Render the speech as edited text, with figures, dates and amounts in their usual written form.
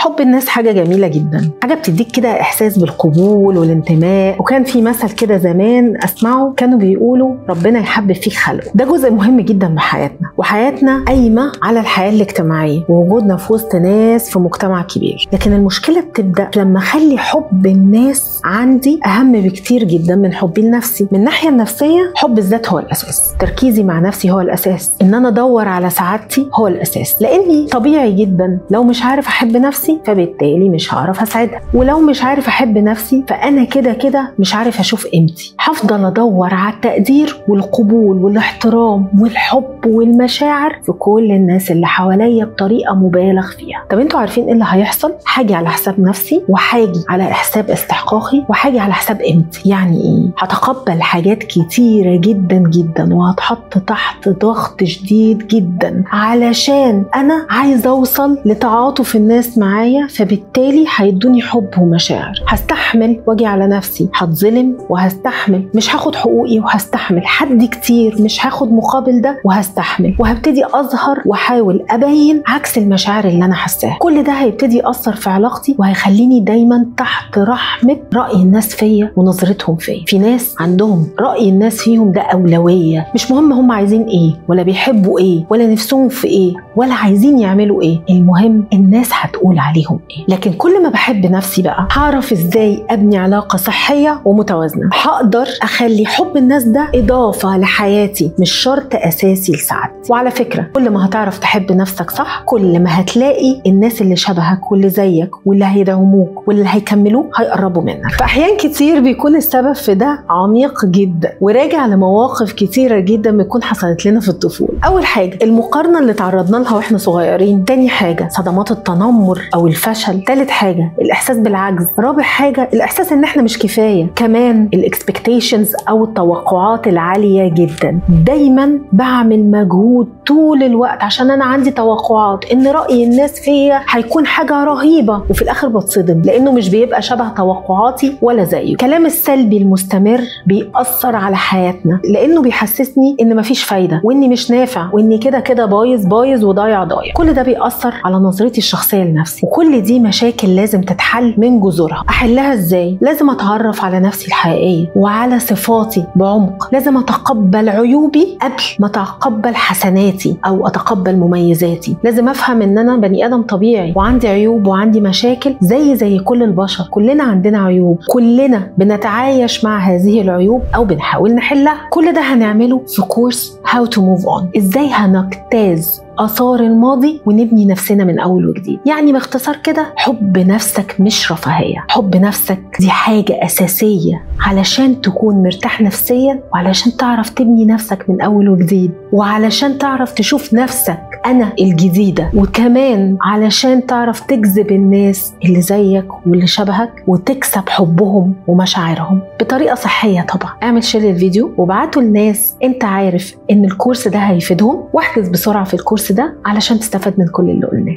حب الناس حاجة جميلة جدا، حاجة بتديك كده إحساس بالقبول والانتماء. وكان في مثل كده زمان أسمعه، كانوا بيقولوا ربنا يحبب فيك خلقه. ده جزء مهم جدا من حياتنا، وحياتنا قايمة على الحياة الاجتماعية ووجودنا في وسط ناس في مجتمع كبير. لكن المشكلة بتبدأ لما أخلي حب الناس عندي أهم بكتير جدا من حبي لنفسي. من الناحية النفسية حب الذات هو الأساس، تركيزي مع نفسي هو الأساس، إن أنا أدور على سعادتي هو الأساس. لأني طبيعي جدا لو مش عارف أحب نفسي فبالتالي مش هعرف أساعدها، ولو مش عارف أحب نفسي فأنا كده كده مش عارف أشوف قيمتي. هفضل أدور على التقدير والقبول والاحترام والحب والمشاعر في كل الناس اللي حواليا بطريقة مبالغ فيها. طب انتوا عارفين ايه اللي هيحصل؟ هاجي على حساب نفسي، وهاجي على حساب استحقاقي، وهاجي على حساب قيمتي. يعني ايه؟ هتقبل حاجات كتيرة جدا جدا، وهتحط تحت ضغط شديد جدا علشان انا عايزة اوصل لتعاطف الناس معايا، فبالتالي هيدوني حب ومشاعر. هستحمل واجي على نفسي، هتظلم وهستحمل، مش هاخد حقوقي وهستحمل، حد كتير مش هاخد مقابل ده وهستحمل، وهبتدي اظهر واحاول ابين عكس المشاعر اللي انا حاساها. كل ده هيبتدي يأثر في علاقتي وهيخليني دايما تحت رحمة رأي الناس فيا ونظرتهم فيا. في ناس عندهم رأي الناس فيهم ده أولوية، مش مهم هم عايزين ايه ولا بيحبوا ايه ولا نفسهم في ايه ولا عايزين يعملوا ايه، المهم الناس هتقول عليهم ايه. لكن كل ما بحب نفسي بقى هعرف ازاي ابني علاقة صحية ومتوازنة، هقدر اخلي حب الناس ده إضافة لحياتي مش شرط أساسي لسعادتي. وعلى فكرة كل ما هتعرف تحب نفسك صح، كل ما هتلاقي الناس اللي شبهك واللي زيك واللي هيدعموك واللي هيكملوك هيقربوا منك. فأحيان كتير بيكون السبب في ده عميق جدا وراجع لمواقف كتيرة جدا بتكون حصلت لنا في الطفولة. أول حاجة المقارنة اللي تعرضنا لها واحنا صغيرين، تاني حاجة صدمات التنمر أو الفشل، تالت حاجة الإحساس بالعجز، رابع حاجة الإحساس إن احنا مش كفاية، كمان ال expectations أو التوقعات العالية جدا. دايما بعمل مجهود طول الوقت عشان أنا عندي توقعات إن رأي الناس فيا هيكون حاجة رهيبة، وفي الآخر بتصدم لأنه مش بيبقى شبه توقعاتي ولا زيه. الكلام السلبي المستمر بيأثر على حياتنا لأنه بيحسسني إن مفيش فايدة وإني مش نافع وإني كده كده بايظ بايظ وضايع ضايع. كل ده بيأثر على نظرتي الشخصية لنفسي، وكل دي مشاكل لازم تتحل من جذورها. أحلها إزاي؟ لازم أتعرف على نفسي الحقيقية وعلى صفاتي بعمق، لازم أتقبل عيوبي قبل ما أتقبل حسناتي أو أتقبل مميزاتي. لازم أفهم إن أنا بني آدم طبيعي وعندي عيوب وعندي مشاكل زي كل البشر، كلنا عندنا عيوب، كلنا بنتعايش مع هذه العيوب أو بنحاول نحلها. كل ده هنعمله في كورس How to Move On، إزاي هنجتاز آثار الماضي ونبني نفسنا من أول وجديد. يعني باختصار كده حب نفسك مش رفاهية، حب نفسك دي حاجة أساسية علشان تكون مرتاح نفسيا، وعلشان تعرف تبني نفسك من أول وجديد، وعلشان تعرف تشوف نفسك أنا الجديدة، وكمان علشان تعرف تجذب الناس اللي زيك واللي شبهك وتكسب حبهم ومشاعرهم بطريقة صحية. طبعا اعمل share للفيديو وابعته لناس انت عارف ان الكورس ده هيفيدهم، واحجز بسرعة في الكورس ده علشان تستفاد من كل اللي قلناه.